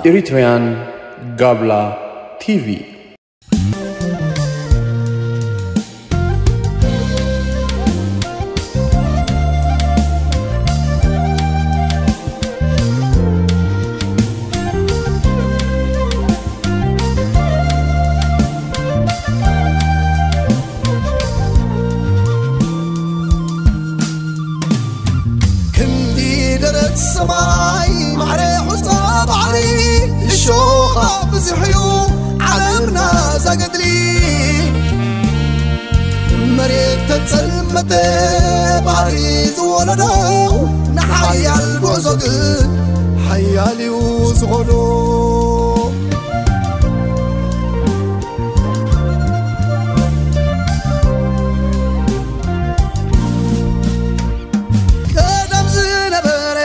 Eritrean Gabla T V. ክንዲ ደረት ሰማይ ማዕረ ሑጻ ባሕሪ እሾኻ ብዙሕ እዩ ዓለምና ዘገድሊ መሬት ተጸልመተ ባሕሪ ዝወለዶ ንሓያል ጉዕዞ ግን ሓያል እዩ ዝኸዶ ቀደም ዝነበረ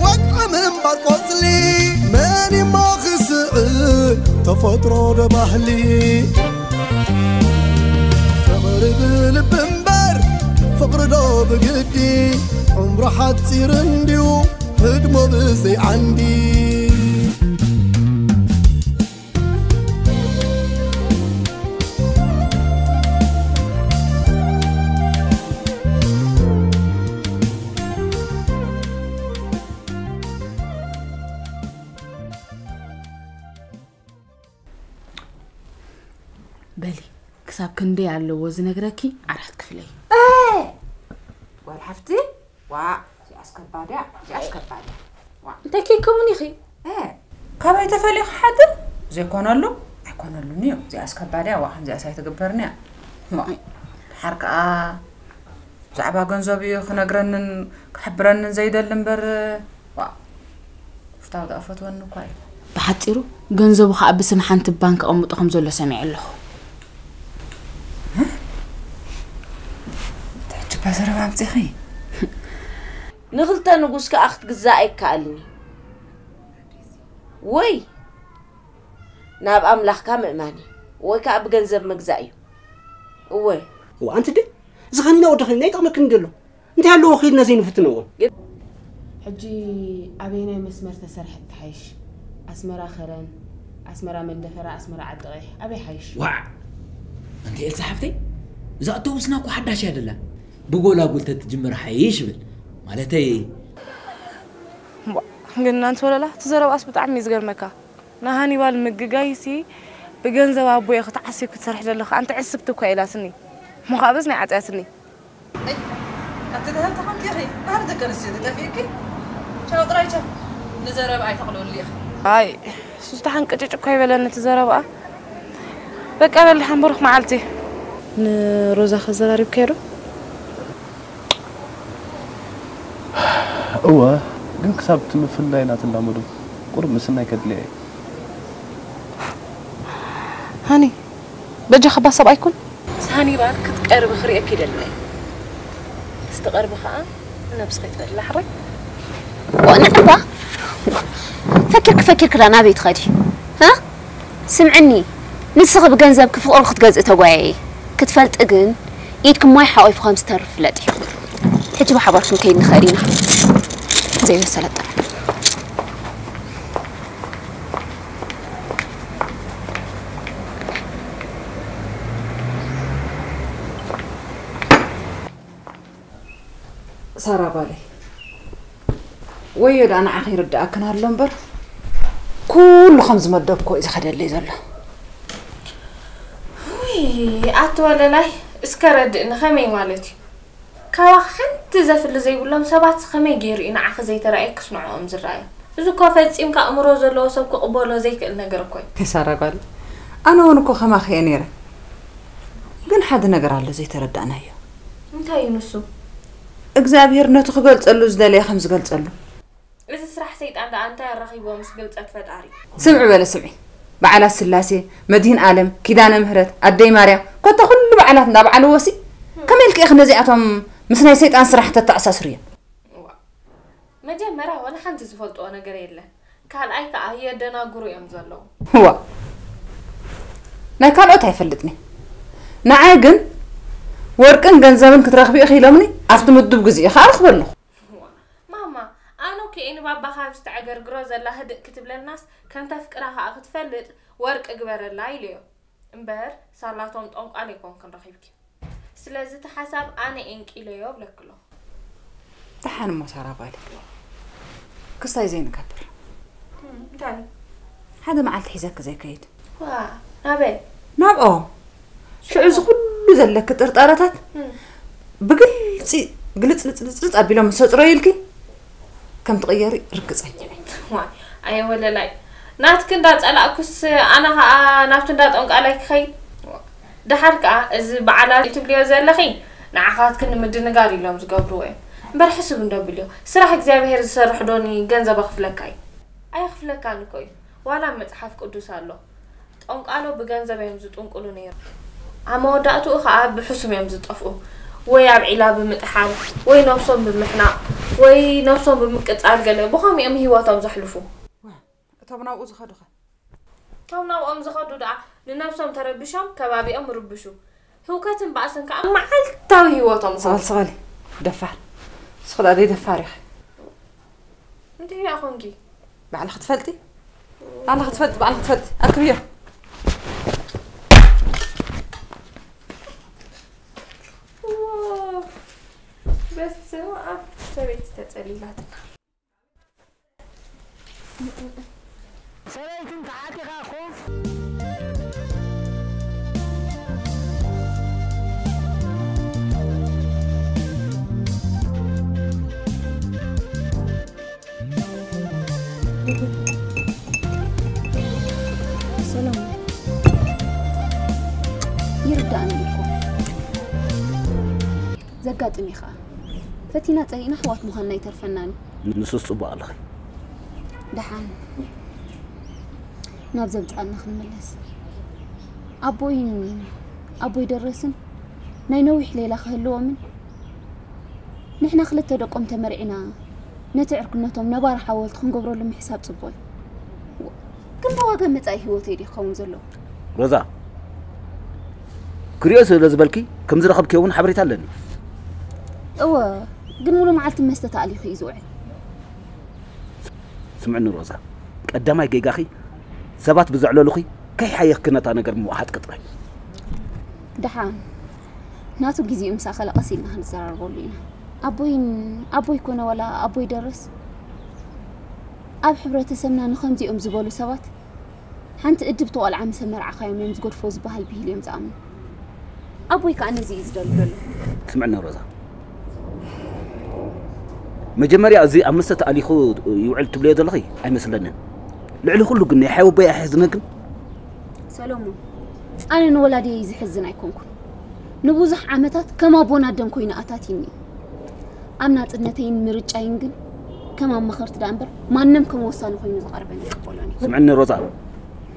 ወግዒ ምንባር ቆጽሊ መን እሞ ክስዕር ተፈጥሮ ዶ ባህሊ ፍቕሪ ብልቢ እምበር ፍቕሪ ዶ ብግዲ ዕምሩ ሓጺር እንድዩ ህድሞ ብዘይ ዓንዲ በሊ ክሳብ ክንደይ ኣለዎ ዝነግረኪ ዓራት ክፍለይ ጓል ሓፍቲ ዋእ እዚኣስ ከባድ እያ እዚኣስ ከባድ እያ ዋእ እንታይ ከይከውን ኢኺ እ ካባይ ተፈልዩ ክሓድር ዘይኮነሉ ኣይኮነሉን እዩ እዚኣስ ከባድ እያ ዋእ ከምዚኣስ ኣይትግበርን እያ እሞ ድሓር ከኣ ብዛዕባ ገንዘብ እዩ ክነግረንን ክሕብረንን ዘይደሊ እምበር ዋእ ፍታው ደኣ ፈትወኒ እኳ እዩ ብሓጺሩ ገንዘቡ ከኣ ብስም ሓንቲ ባንክ ኣቐምጦ ከም ዘሎ ሰሚዐ ኣለኹ ትሕጅባ ዘረባ ኣምጺኺ ንኽልተ ንጉስ ከኣ ክትግዛእ ኣይከኣልን እዩ። ወይ ናብ ኣምላኽካ ምእማን እዩ፣ ወይ ከኣ ብገንዘብ ምግዛእ እዩ። እወ። እዋ ኣንቲ ድይ እዚ ከኒና ወዲ ከኒና ይጠቕመክን ድዩ ኣሎ? እንታይ ኣለዎ ከይድና ዘይንፍትኖ እዋን? ሕጂ ኣበየናይ መስመር ተሰርሐት ትሓይሽ? ኣስመራ ከረን፣ ኣስመራ መንደፈራ፣ ኣስመራ ዓዲ ቀይሕ ኣበይ ሓይሽ? ዋዕ! ኣንቲ ኤልሳ ሓፍተይ እዛ ኣውቶቡስና እኮ ሓዳሽ እያ ደላ። ብጎላጉል ተትጅምር ሓይሽ ይብል። ማለተይ ግን እናንተ ወለላ እቲ ዘረባስ ብጣዕሚ እዩ ዝገርመካ። ንሃኒባል ምግጋይሲ ብገንዘብ ኣቦየ ክትዓስብ ክትሰርሒ ዘለኺ ኣንቲ ዕስብቲ እኳ ኢላትኒ። እሞ ከዓ በዚ ናይ ዓፅያትኒ። ኣቲ ደሃብ ተኾንኪ ኢኺ ባህሪ ደቂ ኣንስትዮ ተጠፊእኪ። ቻው ጥራይ ቻው። ንዘረባ ኣይተቕልውሉ ኢኺ። ኣይ ሱስታ ሓንቅጭጭ እኳ ይበለኒ እቲ ዘረባኣ። በቃ በል ሓምብሩኽ መዓልቲ። ንሮዛ ከዘራሪብካዮ ዶ? እወ ግን ክሳብ እቲ ምፍልላይ እናተላመዱ ቁሩብ ምስናይ ከድልያ እዩ። ሃኒ በጃኻ እባ ሰብኣይ ኩን። ምስ ሃኒባል ክትቀርቢ ክርእየኪ ይደሊ እየ። ምስ ትቐርቢ ኸኣ ንነብስኺ ትኽእሊ ዳሕራይ። ዋእ ንዕባ ፈኪርኪ ፈኪርኪ ዳ ናበይ ትኸዲ? ሃ? ስምዕኒ ንስኺ ብገንዘብኪ ፍቕሪ ክትገዝኢ ተጓየዪ። ክትፈልጢ ግን ኢድኪ ማይ ሓቒፉ ከም ዝተርፍ ፍለጢ። ሕጂ ብሓባር ክንከይድ ንኽእል ኢና። ዘይበሰለ ጥራይ። ሳራ ጓለይ ወዮ ደኣ ንዓኺ ይርድኣክን ኣሎ እምበር ኩሉ ከም ዝመደብክዎ እዩ ዝኸደለይ ዘሎ። ውይ ኣቲ ወለላይ እስከ ረድእኒ ከመይ ማለት እዩ? ካባኺ ሓንቲ ዘፍሊ ዘይብሎም ሰባትስ ከመይ ገይሩ እዩ ንዓኺ ዘይተራእየክስ ንዕኦም ዝረኣዮም? እዚ እኮ ፈጺምካ ኣእምሮ ዘለዎ ሰብ ክቕበሎ ዘይክእል ነገር እኮ እዩ። ሳራ ጓል ኣነ እውን እኮ ከማኺ እየ ነይረ። ግን ሓደ ነገር ኣሎ ዘይተረዳእናዮ። እንታይ እዩ ንሱ? እግዚኣብሄር ነቲ ክገልጸሉ ዝደለየ ከም ዝገልጸሉ። እዚ ስራሕ ሰይጣን ደኣ እንታይ ኣራኺብዎ ምስ ግልጸት ፈጣሪ? ስምዒ በለ ስምዒ። በዓላት ስላሴ፣ መድሂን ኣለም፣ ኪዳነ ምህረት፣ ኣደይ ማርያም፣ ኮታ ኩሉ በዓላት እንዳበዓልዎሲ ከመይ ኢልኪ ኢኺ ነዚኣቶም ምስ ናይ ሰይጣን ስራሕ ተተኣሳስርዮ? መጀመርያ ዋላ ሓንቲ ዝፈልጥዎ ነገር የለን። ካልኣይ ከኣ የደናግሩ እዮም ዘለዉ። ዋእ ናይ ካልኦት ኣይፈልጥን እየ ንዓይ ግን ወርቅን ገንዘብን ክትረኽቢ ኢኺ ኢሎምኒ፣ ኣብቲ ምዱብ ግዜ ከኣ ረኽበ ኣለኹ። ማማ፣ ኣነ እኮ እየ ንባባ ካብ ዝተዕገርግሮ ዘላ ህድእ ክትብለልናስ፣ ከም ተፍቅራ ከኣ ክትፈልጥ ወርቂ ግበረላ ኢለዮ። እምበር ሳላቶም ጠንቋል ኣይኮንክን ረኺብኪ። ስለዚ እቲ ሓሳብ ኣነ እየ እንቂለዮ እብለኪ ኣለኹ። ደሓን እሞ ሳራ ጓለይ፣ ክስታይ ዘይንገብር። እም፣ እንታይ? ሓደ መዓልቲ ሒዘኪ ዘይከይድ። ዋ፣ ናበይ? ናብኦ። ሽዑ እዚ ኩሉ ዘለኪ ጥርጣረታት እም። ብግልፂ ግልፅልፅልፅልፅ ኣቢሎም ምስ ኣፅረዩልኪ ከም ትቕየሪ ርግፀኛ እየ። ዋይ፣ ኣየ ወለላይ። ናትኪ እንዳጸላእኩስ ኣነ ኸኣ ናብቲ እንዳ ጠንቋላይ ክኸይድ? ደሓር ከኣ እዚ በዓላት ትብልዮ ዘለኺ ንዓኻትኪ ንምድንጋር ኢሎም ዝገብርዎ እዮም። እምበር ሕስብ እንዶ ብልዮ። ስራሕ እግዚኣብሄር ዝሰርሕ ዶኒ ገንዘብ ኣኽፍለካ እዩ? ኣየኽፍለካን እኮ እዩ። ዋላ ኣብ መጽሓፍ ቅዱስ ኣሎ። ጠንቋሎ ብገንዘብ እዮም ዝጥንቁሉ ነይሮም። ኣብ መወዳእትኡ ኸኣ ብሕሱም እዮም ዝጠፍኡ። ወይ ኣብ ዒላ ብምጥሓል፣ ወይ ነብሶም ብምሕናቕ፣ ወይ ነብሶም ብምቅጻል ገለ ብኸምኡ እዮም ህይወቶም ዘሕልፉ። እቶም ናብኡ ዝኸዱኸ? እቶም ናብኦም ዝኸዱ ደኣ ንነብሶም ተረቢሾም ከባቢኦም ይርብሹ። ህውከትን ባእስን ከኣ መዓልታዊ ህይወቶም ስቐል ስቐሊ ደፋር። ንስኺ ደኣ ዘይደፋር ኢኺ። እንታይ ደኣ ኾንኪ? ባዕልኺ ትፈልጢ? ባዕልኺ ትፈልጢ፣ ባዕልኺ ትፈልጢ። ኣክብዮ። በስመ ኣብ። ሰበይቲ ተጸሊላትና። ሰበይትን ተሓቲኻ ኮፍ ሰላም ይርዳእኒ እኮ ዘጋጥም እዩ ኸዓ ፈቲና ጸሊእና ኣሕዋት ምዃንና ኣይተርፈናን እዩ። ንሱስ ጽቡቕ ኣለኺ። ደሓን ናብ ዘምጽኣና ክንምለስ። ኣቦይን ኣቦይ ደረስን ናይ ነዊሕ ሌላ ክህልዎምን ንሕና ክልተ ደቆም ተመርዒና ነቲ ዕርክነቶም ነባሪ ሓወልቲ ክንገብረሉ ምሕሳብ ጽቡቕ እዩ። ግን ብዋጋ መጻኢ ህይወተይ ድዩ ክኸውን ዘለዎ? ሮዛ ክሪኦ ስለ ዝበልኪ ከም ዝረኸብክዮ እውን ሓበሬታ ኣለኒ። እወ፣ ግን ሙሉ መዓልቲ መስተ ተኣሊኹ እዩ ዝውዕል። ስምዕኒ ሮዛ፣ ቀዳማይ ጌጋኺ ሰባት ብዘዕለሉኺ ከይሓየኽኪ ነታ ነገር ምውሓጥኪ ጥራይ። ደሓን ናቱ ግዜኡ ምስ ኣኸለ ቀስ ኢልና ክንዘራረበሉ ኢና። ኣቦይን ኣቦይ ኮነ ዋላ ኣቦይ ደረስ ኣብ ሕብረተሰብና ንኸምዚኦም ዝበሉ ሰባት ሓንቲ እድብቲ ቆልዓ ምስ ኣመርዓኻዮም እዮም ዝገድፎ ዝበሃል ብሂል እዮም ዝኣምኑ። ኣቦይ ከኣ ነዚ እዩ ዝደሊ ዘሎ። ስምዕኒ ሮዛ፣ መጀመርያ እዚ ኣብ መስተ ተኣሊኹ ይውዕል ትብልዮ ዘለኺ ኣይመስለንን። ልዕሊ ኩሉ ግን ናይ ሓወቦይ ኣሕዝነ ግን ሰሎሞን፣ ኣነ ንወላዲየይ ዝሕዝን ኣይኮንኩን። ንብዙሕ ዓመታት ከም ኣቦን ኣደን ኮይኑ ኣታቲኒ። ኣብ ናጽነተይን ምርጫይን ግን ከም ኣማኸርቲ ደኣ እምበር ማንም ከም ወሳኒ ኮይኑ ዝቐርበኒ ኣይቅበሎን እየ። ስምዕኒ ሮዛ፣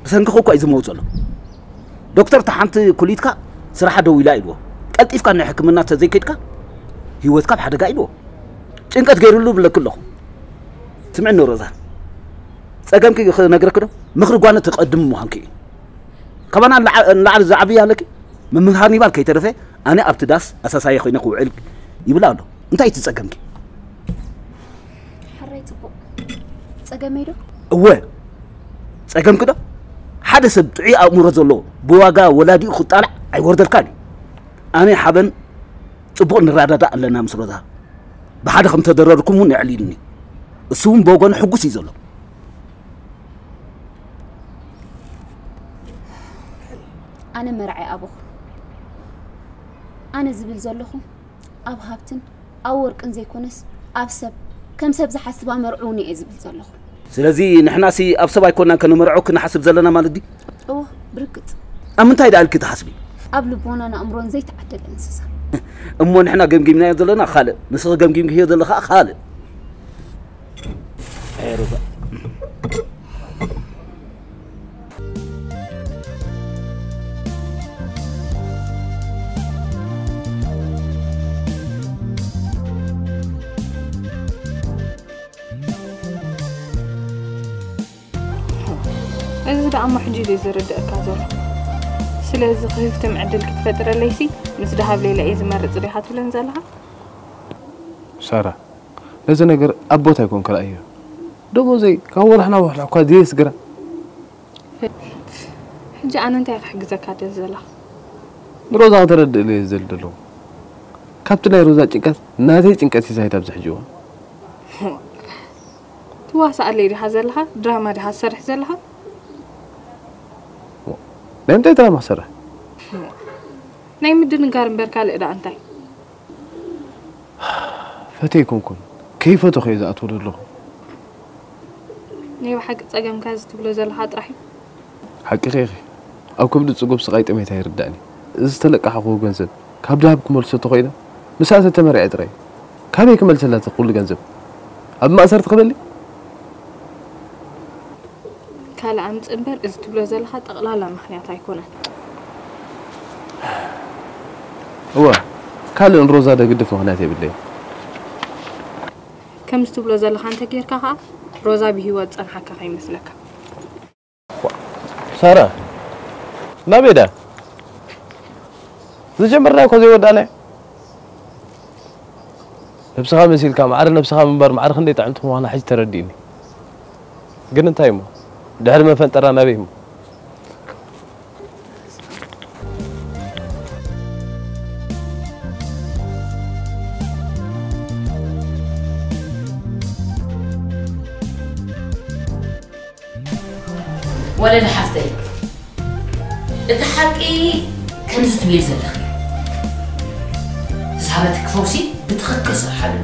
ብሰንክኺ እኮ እዩ ዝመውት ዘሎ። ዶክተር፣ እታ ሓንቲ ኩሊትካ ስራሓ ደው ኢላ ኢልዎ። ቀልጢፍካ ናይ ሕክምና ተዘይከድካ ህይወትካ ኣብ ሓደጋ ኢልዎ። ጭንቀት ገይሩሉ ብለኪ ኣለኹ። ስምዕኒ ሮዛ፣ ጸገምኪ ክነግረኪ ዶ? ምኽሪ ጓነ ትቐድም ምዃንኪ እዩ። ካባና ንላዕ- ንላዕሊ ዝዓብይ ኣለኪ። መምህር ሃኒባል ከይተረፈ ኣነ ኣብቲ ዳስ ኣሳሳየ ኮይነ ክውዕል ይብል ኣሎ። እንታይ እቲ ጸገምኪ? ሕራይ ጽቡቕ። ጸገመይ ዶ? እወ፣ ጸገምኪ ዶ? ሓደ ሰብ ጥዑይ ኣእምሮ ዘለዎ ብዋጋ ወላዲኡ ክጣላዕ ኣይወርደልካን እዩ። ኣነ ሓበን ጽቡቕ ንረዳዳእ ኣለና ምስ ሮዛ። ብሓደ ከም ተደረርኩም እውን የዕሊልኒ። እሱ እውን ብወገኑ ሕጉስ እዩ ዘሎ። ኣነ መርዓይ ኣቦኹም። ኣነ ዝብል ዘለኹ ኣብ ሃብትን ኣብ ወርቅን ዘይኮነስ ኣብ ሰብ ከም ሰብ ዝሓስብ ኣመርዕውኒ እየ ዝብል ዘለኹ። ስለዚ ንሕናሲ ኣብ ሰብ ኣይኮናን ከነመርዖ ክንሓስብ ዘለና ማለት ድዩ? እወ፣ ብርግጽ። ኣብ ምንታይ ደኣ ኢልኪ ትሓስቢ? ኣብ ልቦናን ኣእምሮን ዘይተዓደለ እንስሳ። እሞ ንሕና ገምጊምናዮ ዘለና ካልእ፣ ንስኺ ገምጊምክዮ ዘለኺ ከኣ ካልእ። ኣይ ሮዛ። እዚ ደኣ እሞ ሕጂ ድዩ ዝርድኣካ ዘሎ? ስለዚ ክፍቲ ዕድል ክትፈጥረለይሲ ምስ ደሃብ ሌላ እየ ዝመርጽ ዲኻ ትብለን ዘለኻ? ሳራ፣ ነዚ ነገር ኣብ ቦታ ኣይኮንኩ ረኣዮ። ደሞዘይ ካብ ወርሒ ናብ ወርሒ እኳ ዘየስግራ። ሕጂ ኣነ እንታይ ክሕግዘካ ደስ ዘለኻ? ንሮዛ ከተረድእለይ እየ ዝደሊ ዘለኹ። ካብቲ ናይ ሮዛ ጭንቀት ናተይ ጭንቀት እዩ ዝዛይድ ኣብዚ ሕጂ እዋን። ትዋሳኣለይ ዲኻ ዘለኻ? ድራማ ዲኻ ትሰርሕ ዘለኻ? ናይ ምንታይ ድራማ ክሰርሕ? ናይ ምድንጋር እምበር ካልእ ደኣ እንታይ? ፈትየ ኣይኮንኩን፣ ከይፈተኹ እየ ዝኣትዎ ዘለኹ። ናይ ብሓቂ ጸገምካ እዚ ትብሎ ዘለኻ ጥራሕ እዩ? ሓቅኺ ኢኺ። ኣብ ከብዲ ጽጉብ ስቓይ ጥሜት ኣይርዳእን እዩ። እዚ ዝተለቃሕኽዎ ገንዘብ ካብ ደሃብ ክመልሶ ተኾይነ፣ ምስኣ ተተመርዕየ ጥራይ። ካበይ ክመልሰላ እቲ ኩሉ ገንዘብ? ኣብ ማእሰርቲ ክበሊ? ካልእ ኣምጽእ እምበር፣ እዚ ትብሎ ዘለኻ ጠቕላላ ምኽንያት ኣይኮነን። እወ፣ ካልእ ንሮዛ ደግድፍ ምኽንያት የብለይን። ከምዚ ትብሎ ዘለኻ እንተ ጌርካ ኸኣ፣ ሮዛ ብህይወት ጸንሓካ ከይመስለካ። ሳራ፣ ናበይ ዳ? ዝጀመርናዮ እኮ ዘይወዳእናዮ። ነብስኻ መሲልካ ማዕረ ነብስኻ ምንባር ማዕረ ክንደይ ጥዕምቲ ምዃና ሕጂ ተረዲእኒ። ግን እንታይ እሞ? ድሕሪ መፈንጠራ ናበይ እሞ? ወለዲ ሓፍተይ፣ እቲ ሓቂ ከምዚ ትብልዮ ዘለኺ፣ ዝሃበትኪ ፈውሲ ብትኽክል ስርሓሉ።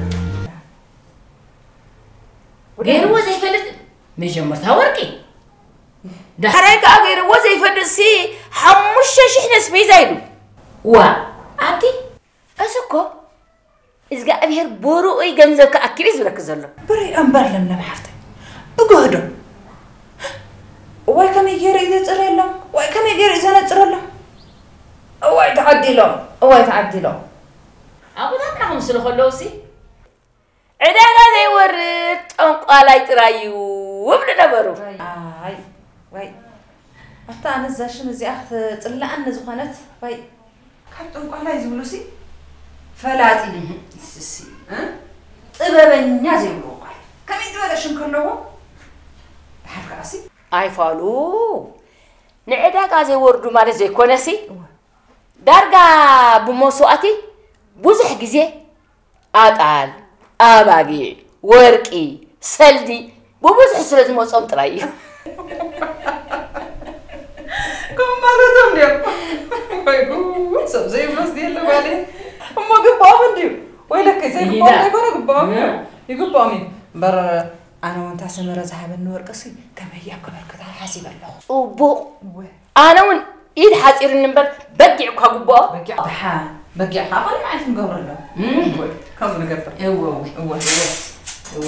ገይርዎ ዘይፈልጥ መጀመርታ ወርቂ፣ ዳሕራይ ከኣ ገይርዎ ዘይፈልጥ ሲ ሓሙሽተ ሽሕ ነስቤዛ ኢሉ። ዋ፣ ኣቲ፣ እዚ እኮ እግዚኣብሔር ብርኡይ ገንዘብ ክኣክብ እዩ ዝብለኪ ዘሎ። ብርኦ እምበር ለምለም ሓፍተይ፣ ብግህዶ። እዋይ ከመይ ገይሩ እዩ ዘጽርየሎም፣ እዋይ ከመይ ገይሩ እዩ ዘነጽረሎም። እዋይ ተዓዲሎም፣ እዋይ ተዓዲሎም። ኣቦታትና ክምስሉ ከለውሲ ዕዳጋ ዘይወርድ ጠንቋላይ ጥራይ እዩ ይብሉ ነበሩ። ዋይ፣ ዋይ። ኣታ ኣነ እዛ ሽም እዚኣ ክትጽላኣኒ ዝኾነት፣ ዋይ። ካብ ጠንቋላይ ዝብሉሲ ፈላጢ፣ እህም፣ እስሲ፣ እ? ጥበበኛ ዘይብልዎ ቃል። ከመይ ዝበለ ሽም ከለዎ? ደሓር ከኣሲ? ኣይፋሉ። ንዕዳጋ ዘይወርዱ ማለት ዘይኮነሲ፣ እወ። ዳርጋ ብመስዋእቲ ብዙሕ ግዜ ኣጣል፣ ኣባጊዕ፣ ወርቂ፣ ሰልዲ ብብዝሒ ስለ ዝመጾም ጥራይ እዩ። ከም ማለቶም ድዮም? ወይ ጉድ፣ ሰብ ዘይብሎስ ድየ ኣሎ ጓለይ። እሞ ግብኦም እንድዩ። ወይለከይ፣ ዘይግብኦም ይዳ። ዘይኮነ ግብኦም እዩ። እ። ይግብኦም እዩ። እምበር ኣነ እውን እታ ሰመረ ዝሃበኒ ወርቂ ሲ ከመይ እያ ክበርክታ ሓሲበ ኣለኹ። ጽቡቕ። እወ። ኣነ እውን ኢድ ሓፂርኒ እምበር በጊዕ እኳ ግብኦ። በጊዕ ደሓን፣ በጊዕ ከዓ ካልእ መዓልቲ ንገብሮ ኣሎ። እም። እወ፣ ከምኡ ንገብር። እወ፣ እወ። እወ፣ እወ፣ እወ።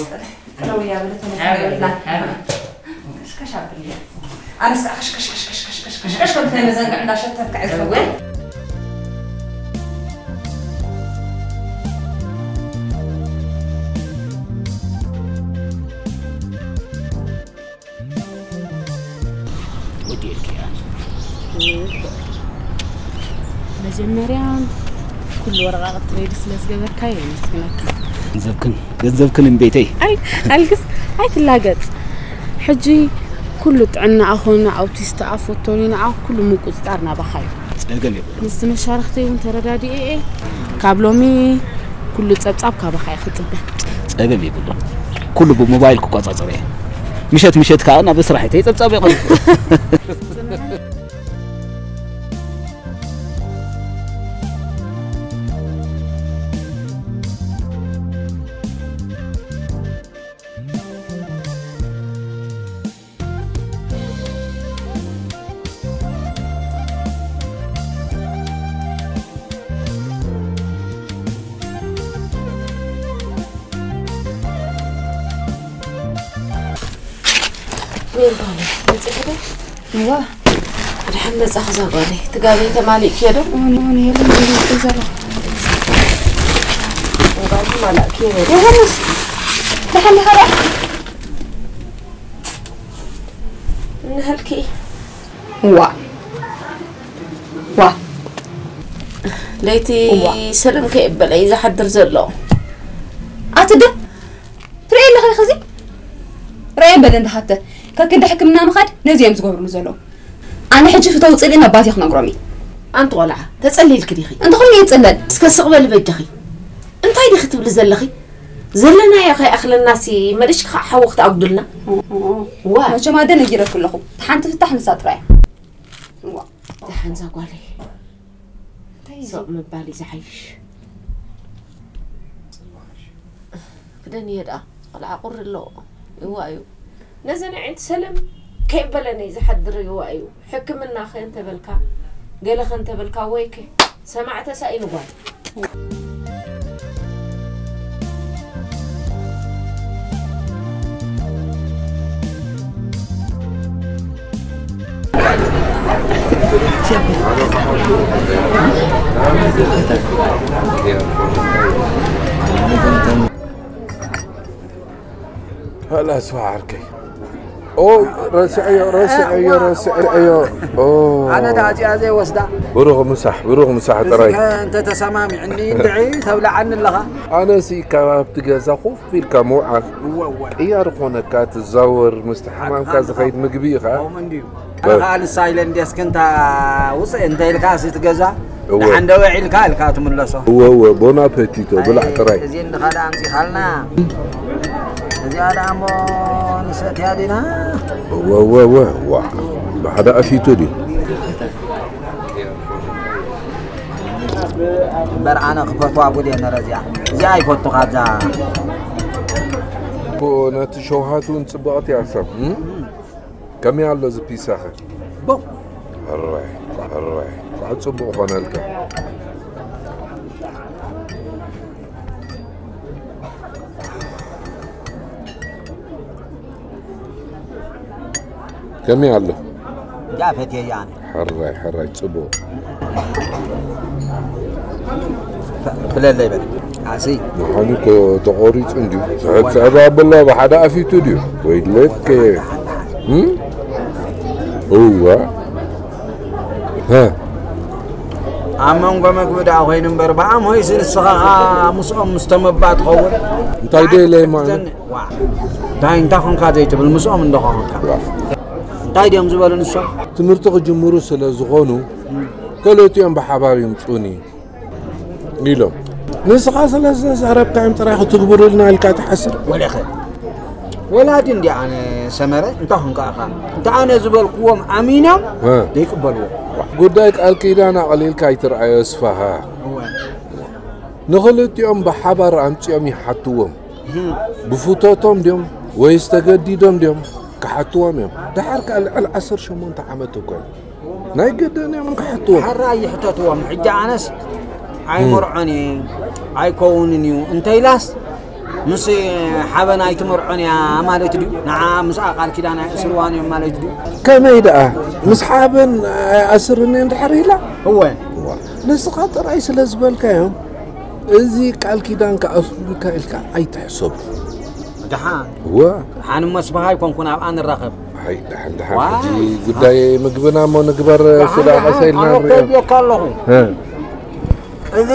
ጥረውያ በለ ተመዝገብላ። ሓበል፣ ሓበል። ከሽከሽ ኣብልያ። ኣነስ ከዓ ከሽከሽ፣ ከሽከሽ፣ ከሽከሽ፣ ከሽከሽ፣ ከሽከሽ፣ ከምቲ ናይ መዘንግዕ እንዳሸተትካ ዕዘብ። እወ። ወዲኤልክያ። መጀመርያ ኩሉ ወረቓቕቲ ሬዲ ስለ ዝገበርካዮ የመስግነካ። ገንዘብክን ገንዘብክን እምቤተይ። ኣይ ኣልግስ ኣይትላገጽ። ሕጂ ኩሉ ጥዕናኣ ኾነ ኣውቲስትኣ ፎቶሊናኣ ኩሉ ምቁጽጻር ናባኻ እዩ። ጸገም የብሉ። ምስቲ መሻርኽተይ እውን ተረዳዲኤ እየ። ካብ ሎሚ ኩሉ ጸብጻብ ካባኻ እየ ክጽበ። ጸገም የብሉን። ኩሉ ብሞባይል ክቆጻጸሮ እየ። ምሸት ምሸት ከኣ ናብ ስራሕተይ ጸብጻብ የቕርብ። ሜርባለ መፂኺ ዶ? እዋ ድሓን መፃኺ እዛ ጓለይ። እቲ ጋብይ ተማሊእክዮ ዶ? እወን እወን የለን ይብል ዘሎ። እምባልኩም ኣላእክዮ ነይሩ። ዮሃንስ ድሓን ዲኻ ደኣ? እንሃልኪ ዋ ዋ ለይቲ እዋ። ሰለም ከየበለ እዩ ዝሓድር ዘሎ። ኣቲ ዶ ትርእይ ኣለኺ ኸዚ? ርኣይ በለ እንዳ ሃብተ። ከክንዲ ሕክምና ምኻድ ነዚ እዮም ዝገብርሉ ዘለዉ። ኣነ ሕጂ ፍተው ጽልኢ ነባትዮ ክነግሮም እዩ። ኣንቲ ቆልዓ፣ ተጸሊልኪ ዲኺ? እንተኾይኑ ይጽለል። እስከ ስቕ በሊ በጃኺ። እንታይ ዲኺ ትብሊ ዘለኺ? ዘለናዮ ከይኣኽለናሲ መሊስኪ ከዓ ሓዊ ክትኣጉድልና? ዋ። መቸም ኣደ ነጊረኪ ኣለኹ። እቲ ሓንቲ ፍታሕ ንሳ ጥራይ እያ። ዋ። ደሓን እዛ ጓለይ። እንታይ እዩ? ስቕ ምባል እዩ ዝሓይሽ። ክደን እየ ደኣ፣ ቆልዓ ቁሪ ኣለዎ። እዋ እዩ። ነዘን ኣዒንቲ ሰለም ከይበለኒ ዝሓድር እዋ እዩ። ሕክምና ከ እንተበልካ፣ ገለ ከ እንተበልካ፣ ወይ ከ ሰማዕ ተሳኢኑ ጓል። هلا اسمع عركي. اوه، راسعيو راسعيو راسعيو. اوه. ኣነ ዳ እዚኣ ዘይወስዳ። ብሩኽ ምሳሕ ብሩኽ ምሳሕ ጥራይ። እንተ ተሰማሚዕኒ እንድዒ ተብልዓኒ ኣለኻ። ኣነሲ ካብ ኣብቲ ገዛ ኮፍ ኢልካ ምውዓል እወ እወ። ቅያር ኾነካ ትዛወር ምስቲ ሓማምካ ዝኸይድ ምግቢ ኢኻ። ከምኡ እንድዩ። ኣነ ኸኣ ንሳ ኢለ እንድየ እስኪ እንታ ውፅእ እንተ ኢልካ እቲ ገዛ እወ። ደሓን ዶ ውዒልካ ኢልካ ትምለሶ። እወ እወ፣ ቦን ኣፐቲቶ፣ ብላዕ ጥራይ። እዚ እንድኻ ደኣ ኣምፂኻልና። እዚኣ ደኣ እሞ ንሰትያ ዲና? እወ እወ እወ፣ ዋ፣ ብሓደ ኣፊቱ ድዩ? እምበር ኣነ ክፈትዋ ጉድ እየ ነረ እዚኣ። እዚኣ ኣይፈቱ ካብዛ። እኮ ነቲ ሸውሃት እውን ጽብቕቲ እያ ሰብ፣ እም? ከመይ ኣሎ እዚ ፒሳኸ? ቦ። ሕራይ፣ ሕራይ፣ ኳዕ ጽቡቕ ኾነልካ። ከመይ ኣሎ? እንጃ ፈትየያ ኣነ። ሕራይ፣ ሕራይ፣ ጽቡቕ። ብለለይ በል። ኣሲ። ምዃኑ እኮ ተቖሪጹ እንድዩ። ስሕት ስሕት ኣብላ ብሓደ ኣፊቱ ድዩ? ወይለከ። እም? እዋ። ሃ። ኣብ መንጎ መግቢ ደኣ ኮይኑ እምበር፣ ብኣምሆይሲ ንስኻ ኸኣ ምስኦም ምስ ተመባ ትኸውን። እንታይ ደይለይ ማለት? ዋ። እንታይ፣ እንታይ ኾንካ ዘይትብል ምስኦም እንዶ ኾንካ? ዋ። እንታይ ድዮም ዝበሉ ንሶም? ትምህርቲ ክጅምሩ ስለ ዝኾኑ፣ እም። ክልቲኦም ብሓባር ይምጹኒ ኢሎም። ንስኻ ስለ ዝተዛረብካዮም ጥራይ ክትግብሩልና ኢልካ ትሓስብ? ወለኸ። ወላዲ እንዲ ኣነ ሰመረ፣ እንታይ ኾንካ ኢኻ? እንተ ኣነ ዝበልክዎም ኣሚኖም እ። ዘይቅበልዎ። ጉዳይ ቃል ኪዳን ኣቕሊልካ ኣይትርኣዮ ኣስፍሃ። እወ። ንኽልቲኦም ብሓባር ኣምጺኦም ይሓትዎም። እም። ብፍቶቶም ድዮም ወይስ ተገዲዶም ድዮም ክሓትዎም እዮም። ደሓር ከኣ ልዕሊ ዓሰርተ ሸሞንተ ዓመት እኮ እዩ። ናይ ገደን እዮም ክሓትዎም። ሓራ ይሕተትዎም። ሕጂ ኣነስ ኣይመርዖን እየ፣ ኣይከውንን እዩ እንተ ኢላስ፣ ምስ ሓበን ኣይትመርዖን እያ ማለት ድዩ? ንዓ ምስኣ ቃል ኪዳን ኣይእስርዋን እዮም ማለት ድዩ? ከመይ ደኣ? ምስ ሓበን ኣይኣስርን እየ እንድሕር ኢላ? እወ። ዋ፣ ንስኻ ጥራይ ስለ ዝበልካዮም፣ እዚ ቃል ኪዳን ክኣስሩልካ ኢልካ ኣይትሕሰቡ። ደሓን። እወ። ደሓን እሞ ኣስፍሃ ኣይኮንኩን፣ ኣብኣ ንራኸብ። ኣይ፣ ደሓን፣ ደሓን። ዋይ። ሕጂ ጉዳይ ምግብና እሞ ንግበር፣ ደሓን፣ ስለ ደሓን። ኣቐሰ ኢልና ኣነ እኮ ንሪኦ። እብለካ ኣለኹ። እ። እዚ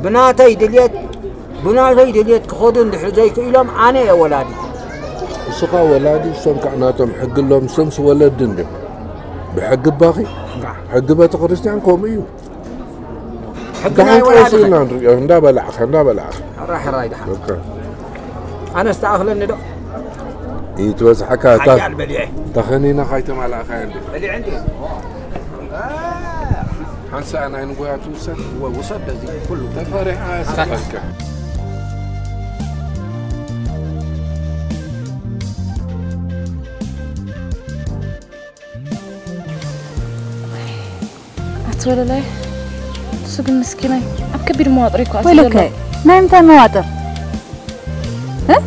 ብናተይ ድልየት፣ ብናተይ ድልየት ክኸዱ እንድሕር ዘይክኢሎም ኣነ እየ ወላዲ። ንስኻ ወላዲ፣ እሶም ከዓ ናቶም ሕጊ ኣሎም፣ እሶምስ ወለዲ እንድዮም። ብሕጊ ባኺ፣ ዳ። ሕጊ ቤተክርስትያን ከምኡ እዩ። ሕጊ ናይ ደሓን ወላዲ ቀስ ኢልና ንሪኦ፣ እንዳበላዕካ፣ እንዳበላዕካ። ሕራይ፣ ሕራይ፣ ደሓን። ኦኬ። ኣነስ ተኣኽለኒ ዶ? ይትበዝሓካ፣ እታ፣ ሓያል በሊዐ። እታ ከኒና ካይተማላእካያ እንዲ። በሊዐ እንዲ። ሓንሳእ ናይ ንጉያ ትውሰድ። እወ፣ ውሰድ፣ በዚ ኩሉ። ተፈሪሓ ስፈካ። ኣቲ ወለላይ፣ ንሱ ግን ምስኪናይ ኣብ ከቢድ መዋጥር እኮ ኣትዩ ወይለከ፣ ዘሎ። ናይ ምንታይ መዋጥር? እ?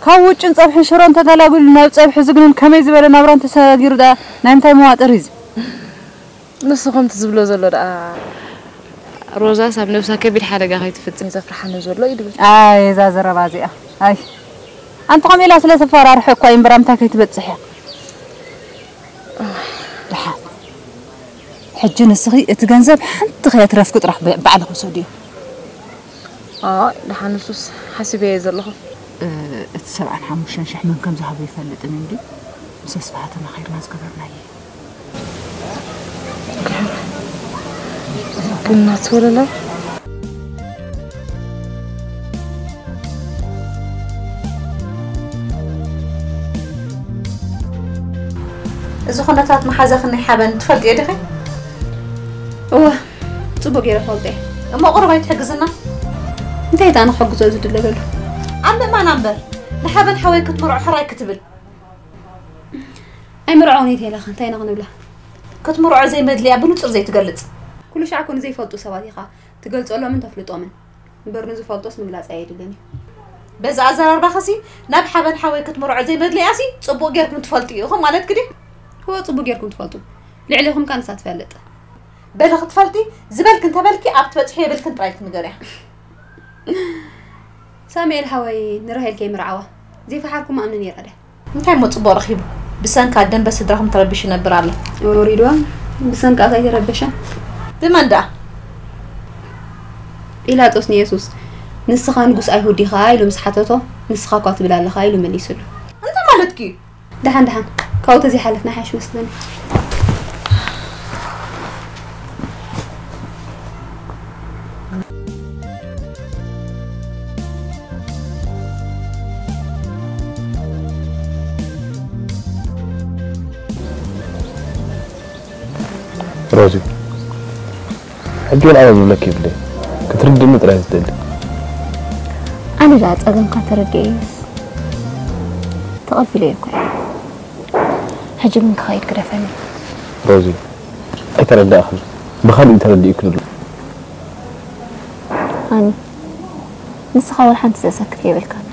ካብ ውጭን ጸብሕን ሽሮ እንተገላጉሉ ናብ ጸብሒ ዝግንን ከመይ ዝበለ ናብራ እንተሰጊሩ ደኣ ናይ ምንታይ መዋጥር እዩ እዚ? ንሱ ከምቲ ዝብሎ ዘሎ ደኣ ሮዛስ ኣብ ነብሳ ከቢድ ሓደጋ ከይትፍጽም እዩ ዘፍርሓኒ ዘሎ እዩ ድብል። ኣይ፣ እዛ ዘረባ እዚኣ። ኣይ። ኣንቲ ከምኡ ኢላ ስለ ተፈራርሐ እኳ እዩ እምበር ኣብ ምንታይ ከይትበጽሕ እያ። ደሓን። ሕጂ ንስኺ እቲ ገንዘብ ሓንቲ ከየትረፍኪ ጥራሕ ብ- ባዕልኺ ውሰድዮ። ኣይ፣ ደሓን ንሱስ ሓሲበዮ ዘለኹ። እ፣ እቲ ሰብዓን ሓሙሽተን ሽሕ መን ከም ዝሃቦ ይፈልጥን እንዲ ምስ ኣስፍሃ ተማኺርና ዝገበርናዮ። ግን ናትወለለ እዚ ኩነታት መሓዛኽን ናይ ሓበን ትፈልጥዮ ዲኺ? እወ፣ ጽቡቅ ገይረ ፈልጠ። እሞ ቁሩብ ኣይትሕግዝና? እንታይ እታ ንኸግዞ ዝድለ ዘሎ? ኣብ ምእማና እምበር ንሓበን ሓወይ ክትምርዖ ሕራይ ክትብል። ኣይምርዖን እየ ኢለኻ፣ እንታይ ኢና ክንብላ? ክትምርዖ ዘይመድልያ ብንጹር ዘይትገልጽ። ኩሉ ሻዕ ኮን ዘይፈልጡ ሰባት ኢኻ ትገልጸሎምን ተፍልጦምን። እምበር ንዝፈልጦስ ምግላጽ ኣየድልን እዩ። በዚ ኣዘራርባኸሲ ናብ ሓበን ሓወይ ክትምርዖ ዘይመድልያሲ ጽቡቕ ጌርኩም ትፈልጡ ኢኹም ማለት ክዲ? እወ፣ ጽቡቅ ጌርኩም ትፈልጡ። ልዕሌኹም ከ ንሳ ትፈልጥ። በሊ ክትፈልጢ ዝበልክ እንተበልኪ ኣብ ትበጽሑ የብልክን ጥራይ ክትንገርያ። ሳሙኤል ሓወይ ንራሄል ከይምርዓዋ ዘይፈሓርኩም ኣምኒ ነይራ ድያ? እንታይ እሞ ጽቡቕ ረኺቡ? ብሰንካ ደንበ ስድራኹም ተረቢሹ ይነብር ኣሎ። ወሪድዋ ብሰንካ ኣታ ኣይተረበሸን። ብመን ደኣ? ጲላጦስ ንየሱስ ንስኻ ንጉስ ኣይሁድ ዲኻ ኢሉ ምስ ሓተቶ፣ ንስኻ እኳ ትብል ኣለኻ ኢሉ መሊሱሉ። እንታይ ማለትኪ እዩ? ደሓን ደሓን ካብኡ ተዘይሓለፍና ሓይሽ መስለኒ። ሮዚ፣ ሕጂ እውን ኣነ ምብለኪ የብለይ። ክትርድእኒ ጥራይ ዝደሊ። ኣነ ደኣ ጸገምካ ተረዲኤስ ተቐቢለዮ እኮ እየ። ሕጂ ግን ክኸይድ ግደፈኒ። ሮዚ፣ ኣይተረዳእኽን። ብኻልእ ተረዲእኪ ኣሎ። ሃኒ፣ ንስኻ ወላ ሓንቲ ዘሰክፍ የብልካን።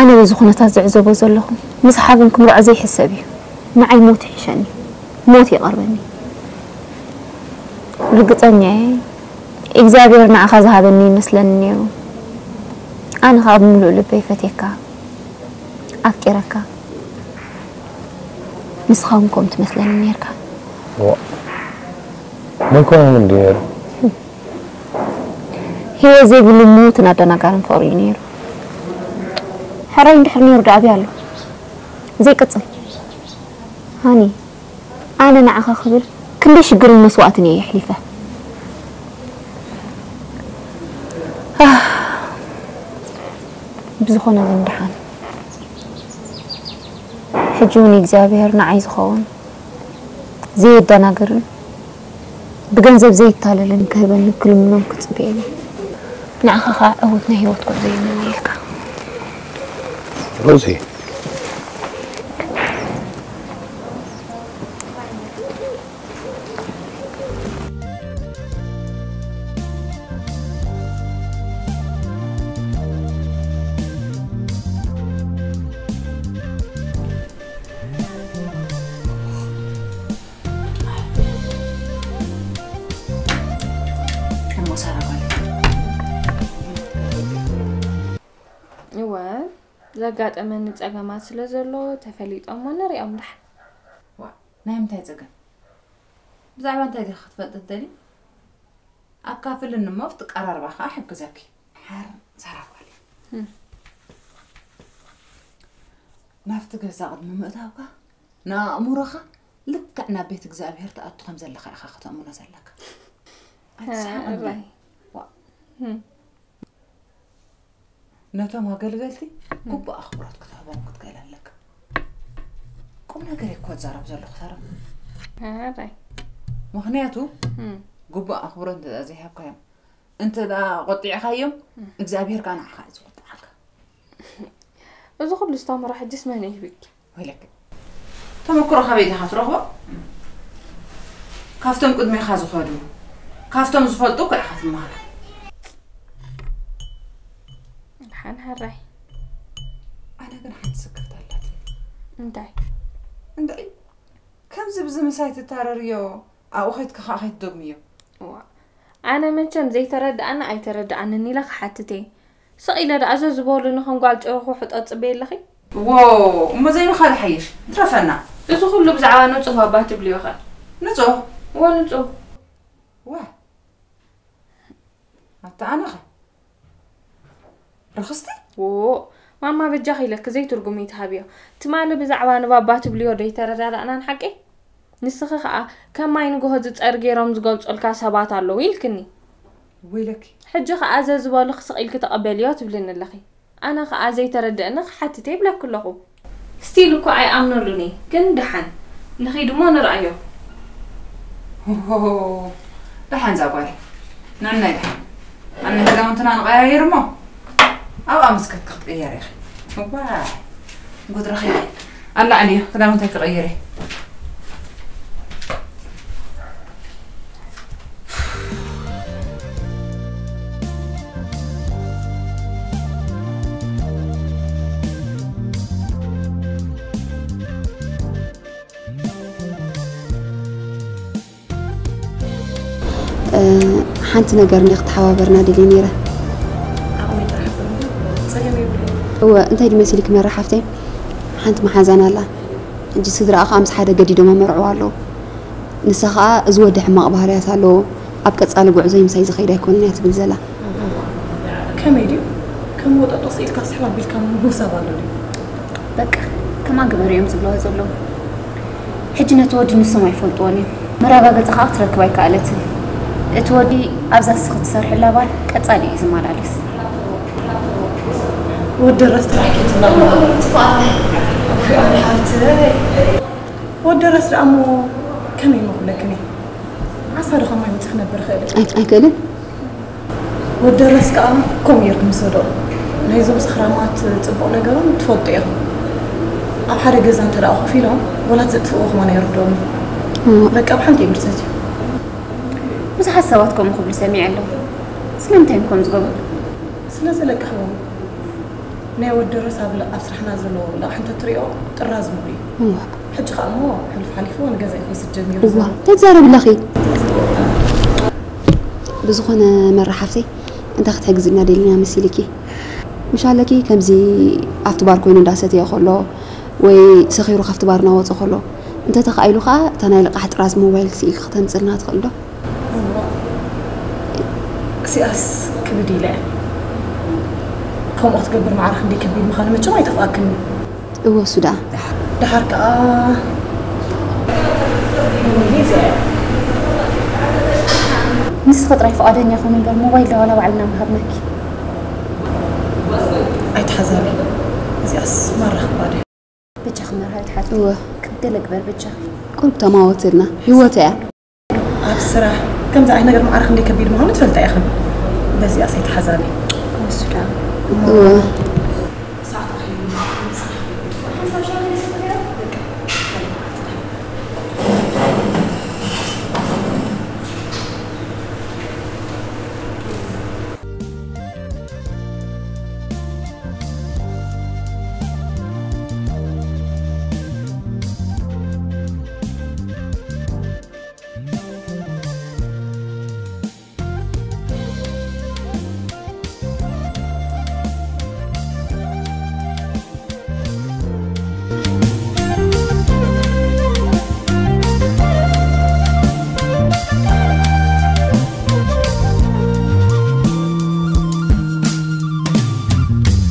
ኣነ በዚ ኩነታት ዝዕዘቦ ዘለኹ ምስ ሓበን ክምርዖ ዘይሕሰብ እዩ። ንዓይ ሞት ይሕሸኒ፣ ሞት ይቐርበኒ። ርግጸኛ እየ፣ እግዚኣብሔር ንዓኻ ዝሃበኒ ይመስለኒ ነይሩ። ኣነ ኸኣ ብምሉእ ልበይ ፈትየካ፣ ኣፍቂረካ። ንስኻ እውን ከምኡ ትመስለኒ ነይርካ። ዋ፣ መን ኮነ እንዲ ነይሩ? ህይወት ዘይብሉ ምዉትን ኣደናጋርን ፍቕሪ እዩ ነይሩ። ሕራይ እንድሕር ነይሩ ደኣ ኣበይ ኣሎ? ዘይቅጽል። ሃኒ፣ ኣነ ንዓኻ ክብል ክንደይ ሽግርን መስዋእትን እየ የሕሊፈ። ኣህ፣ ብዝኾነ ግን ደሓን። ሕጂ እውን እግዚኣብሔር ንዓይ ዝኸውን ዘየደናግርን ብገንዘብ ዘይታለልን ክህበኒ ክልምኖን ክጽበየኒ። ንዓኻ ኸዓ ዕዉት ናይ ህይወት ጉዕዞ ይምነየልካ። ሮዚ፣ እሞ ሳራ ጓለይ። እወ፣ ዘጋጠመኒ ጸገማት ስለ ዘሎ ተፈሊጦሞ ንሪኦም ደሓን። ዋ፣ ናይ ምንታይ ጸገም? ብዛዕባ እንታይ ዲኻ ክትፈልጥ ትደሊ? ኣካፍልኒ እሞ ኣብቲ ቀራርባ ኸኣ ሕግዘኪ። ሓር ሳራ ጓለይ። እም። ናብቲ ገዛ ቅድሚ ምእታውካ ንኣእምሮኻ ልክዕ ናብ ቤት እግዚኣብሔር ትኣቱ ከም ዘለኻ ኢኻ ከተእምኖ ዘለካ። ኣይትስሓቕ እንዴ? ሕራይ። ዋ። እም። ነቶም ኣገልገልቲ ግቡእ ኣኽብሮት ክትህቦም ክትክእል ኣለካ። ቁም ነገር እኮ እዛረብ ዘለኹ ሳራ። ሕራይ። ምኽንያቱ እም። ግቡእ ኣኽብሮት እንተ ዘይሃብካዮም፣ እንተ ደኣ ቆጢዕካዮም እግዚኣብሔር ከኣ ንዓኻ እዩ ዝቁጥዓካ። እዚ ኩሉ ዝተምሮ ሕጅስ መን ይህብኪ? ወይለክ፣ ተመክሮ ካበይ ዲኻ ትረኽቦ? ካብቶም ቅድሜኻ ዝኸዱ፣ ካብቶም ዝፈልጡ እኮ ኢኻ ትመሃር። ደሓን ሕራይ። ኣነ ግን ሓንቲ ስክፍታ ኣላትኒ። እንታይ? እንታይ? ከምዚ ብዚ ምሳይ ትታረርዮ ኣብኡ ኸይድኪ ኸዓ ኸይትደግምዮ። እዋ፣ ኣነ መቸም ዘይተረድኣኒ ኣይተረድኣንን ኢለ ክሓትት እየ። ስቕ ኢለ ደኣ ዘዝበሉኒ ከም ጓል ጭሩኹ ሕጠጥ ጽበየ ኣለኺ? ዎ፣ እሞ ዘይምኻድ ሓይሽ። ትረፈና። እዚ ኩሉ ብዛዕባ ንጹህ ባባ ትብልዮ ኸ? ንጹህ? እወ፣ ንጹህ። ዋ፣ ኣታ ኣነኸ? ርኽስቲ? ዎ፣ ማማ በጃኺ ኢለኪ ዘይትርጉም ይትሃብዮ። ትማሊ ብዛዕባ ንባባ ትብልዮ ዶ ይተረዳዳእናን ሓቂ? ንስኺ ኸኣ ከም ማይ ንግሆ ዝጸር ገይሮም ዝገልጹልካ ሰባት ኣለዉ ኢልክኒ። ወይለኪ። ሕጂ ኸኣ ዘዝበሉኺ ስቕ ኢልኪ ተቐበልዮ ትብልኒ ኣለኺ። ኣነ ኸኣ ዘይተረድእኒ ክሓትት እየ ይብለኪ ኣለኹ። ስቲል እኮ ኣይኣምነሉን እየ፣ ግን ደሓን ንኺድ እሞ ንርኣዮ። ሆሆ፣ ደሓን እዛ ጓል። ንዕናይ ደሓን። ኣነ ክዳውንትና ንቐያይር እሞ ኣብኣ ምስ ከድኪ ክትቅየር ኢኺ። እዋይ፣ ጉድ ረኺበ። ኣላ ዕልዮ፣ ክዳውንተይ ክቕይር እየ። እ፣ ሓንቲ ነገር እንድያ ክትሓባበርና ደልየ ነይረ። ዓቕመይ ጥራሕ ፍርዲ ጸገም የብሉን። እወ፣ እንታይ ድዩ መሲልኪ መራ ሓፍተይ? ሓንቲ መሓዛና ኣላ። ሕጂ ስድራኣ ከኣ ምስ ሓደ ገዲዶም ኣመርዕዋ ኣለዉ። ንሳ ከኣ እዚ ወዲ ሕማቕ ባህርያት ኣለዎ፣ ኣብ ቀጻሊ ጉዕዞይ ምሳይ ዝኸይድ ኣይኮነን እያ ትብል ዘላ። ከመይ ድዩ? ከም ወጠጦ ስኢልካ ስሕብ ኣቢልካ ምውሳብ ኣሎ ድዩ? በቃ፣ ከማን ግበሩ እዮም ዝብልዋ ዘለዉ። ሕጂ ነቲ ወዲ ንሶም ኣይፈልጥዎን እዮም። መረጋገጺ ከኣ ክትረክብ ኣይከኣለትን። እቲ ወዲ ኣብዛ እስኺ ትሰርሕላ ባር ቀጻሊ እዩ ዝመላለስ። ወዲ ረስ ጥራሕ ከይትብላ እሞ። ኣነ ሓፍተይ። ወዲ ረስ ደኣ እሞ ከመይ እሞ ክብለክን እየ? ዓሳ ዶ ካብ ማይ ወጺኡ ክነብር ይኽእል እዩ? ኣይ-፣ ኣይክእልን። ወዲ ረስ ከኣ ከምኡ ጌርኩም ውሰዶ። ናይዞም ሰኽራማት ጽቡቕ ነገሮም ትፈልጡ ኢኹም። ኣብ ሓደ ገዛ እንተ ደኣ ኮፍ ኢሎም ዋላ ዘጥፍእዎ ከማን ኣይርድኦም እዩ። እም። በቃ ብሓንቲ እዮም ዝሰትዩ። ብዙሓት ሰባት ከምኡ ክብሉ ሰሚዐ ኣለኹ። ስለምንታይ እዮም ከምኡ ዝገብሩ? ስለ ዘለቅሕዎም። ናይ ወዲ ርስ ኣብ ል-፣ ኣብ ስራሕና ዘሎ ልቕሒ እንተትሪኦ ጥራዝ ምሉእ እዩ። እዋ። ሕጂ ኸኣ እሞ ሕሉፍ ሓሊፉ ንገዛኢ ክወስድ ጀሚሩ እዋ፣ ዘሎ። ተዛረቢ ኣለኺ። ብዝኾነ መራ ሓፍተይ፣ እንታይ ክትሕግዝና ደሊና መሲልኪ? ምሽ ኣለኪ ከምዚ ኣብቲ ባር ኮይኑ እንዳሰተየ ከሎ ወይ ሰኺሩ ካብቲ ባር እናወጸ ከሎ፣ እንተተኻኢሉ ኸኣ እታ ናይ ልቓሕ ጥራዝ ሞባይል ስኢልኪ ከተምጽልና ትኽእል ዶ? እሞ እዚኣስ ክብድ ኢለ እየ። ከምኡ ክትገብር ማዕረ ክንደይ ከቢድ ምዃኑ መቸም ኣይጠፍኣክን። እወ፣ እሱ ደኣ። ደሓር ከኣ ወይኒ እዚኣ እያ። ንስኺ ጥራይ ፍቓደኛ ኩኒ እምበር ሞባይል ዶ ዋላ ባዕልና ምሃብናኪ። ኣይትሓዛለይ። እዚኣስ ማራ ከባድ እያ። በጃኺ መርሃዊት ሓፍተይ፣ እወ። ክብ ገለ ግበር በጃኺ። ቁሩብ ተማወትልና፣ ህይወት እያ። ኣብ ስራሕ ከምዚ ዓይነት ነገር ማዕረ ክንደይ ከቢድ ምዃኑ ትፈልጣ ኢኽን። በዚኣ ሰይትሓዛኒ። እሱ ደኣ። እወ።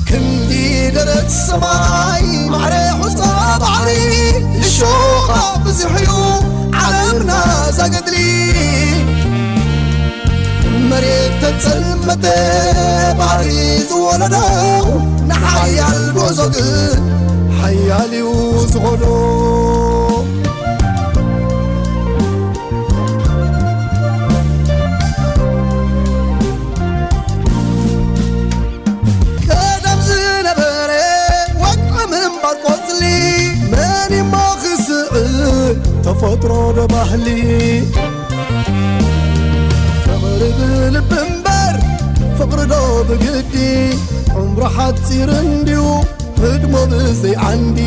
ክንዲ ደረት ሰማይ ማዕረ ሑጻ ባሕሪ እሾኻ ብዙሕ እዩ ዓለምና ዛገድሊ። መሬት ተጸልመተ ባሕሪ ዝወለዶ ንሓያል ጉዕዞ ግን ሓያል እዩ ዝኾዶ። ቀደም ዝነበረ ወግዒ ምንባር ቆጽሊ መን እሞ ክስዕር ተፈጥሮ ዶ ባህሊ? ፍቕሪ ብልቢ እምበር ፍቕሪ ዶ ብግዲ? ዕምሩ ሓጺር እንድዩ ህድሞ ብዘይ ዓንዲ።